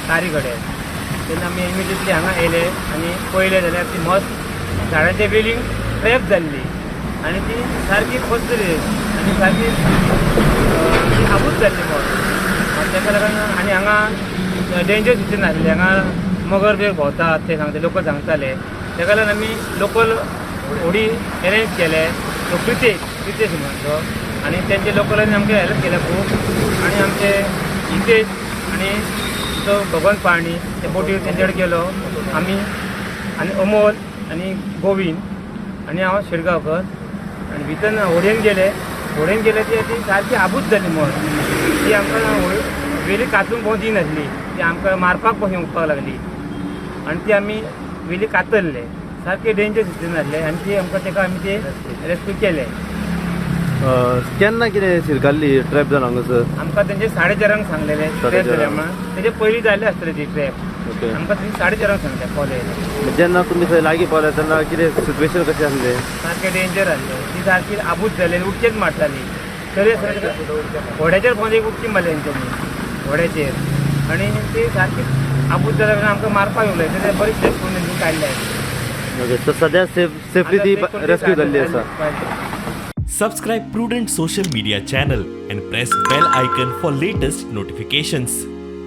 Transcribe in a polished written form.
तारी कडेन. तेन्ना आमी इमिजिएटली हांगा येयले आनी पळयलें जाल्यार ती मस्त झाडांच्या वेलींग ट्रॅप जाल्ली आनी ती सारकी पसरली आनी सारकी ती आबूज जाल्ली मस्त. ताका लागून आनी हांगा डेंजर सिचुएशन आसलें. हांगा मगर बी भोंवतात ते सांगता, लोक सांगताले. ताका लागून आमी लोकल होडी अरेंज केले. तो प्रितेश, प्रितेश म्हणून तो, आनी तेंचे लोकलांनी आमकां हेल्प केलें खूब. आनी आमचे हितेश आनी तो भगवंत पाळणी ते बोटीर तेंचे कडेन गेलो आमी, आनी अमोल आनी गोविंद आनी हांव शिरगांवकर. आनी भितर होडयेन गेले. होडयेन गेले ती ती सारकी आबूज जाली मर. ती आमकां वेली कातूंक पळोवन दिनासली. ती आमकां मारपाक पसून येवपाक लागली आनी ती आमी वेली कातरले. सारके डेंजर सिचुएशन आसलें आनी ती आमकां ताका आमी ते रेस्क्यू केले. केन्ना कितें शिरकाल्ली ट्रॅप जावन हांगासर? आमकां तेंचे 4:30 सांगलेले ट्रॅप जाले म्हणून. तेजे पयलीं जाल्ले आसतले ती ट्रॅप. आमकां तेंचे 4:30 सांगले, कॉल येयले. जेन्ना तुमी थंय लागीं पावले तेन्ना कितें सिट्युएशन कशें आसलें? सारकें डेंजर आसलें. ती सारकी आबूज जाली आनी उडकेच मारताली. तरी आसतना व्हड्याचेर पळोवन एक उडकी मारली तेंच्यांनी व्हड्याचेर आनी ती सारकी आबूज जाल्या कारणान आमकां मारपाक येवले. ते बरी सेफ करून तेंच्यांनी काडले. ओके, सो सद्या सेफली ती रेस्क्यू जाल्ली आसा. Subscribe Prudent Social Media channel and press bell icon for latest notifications.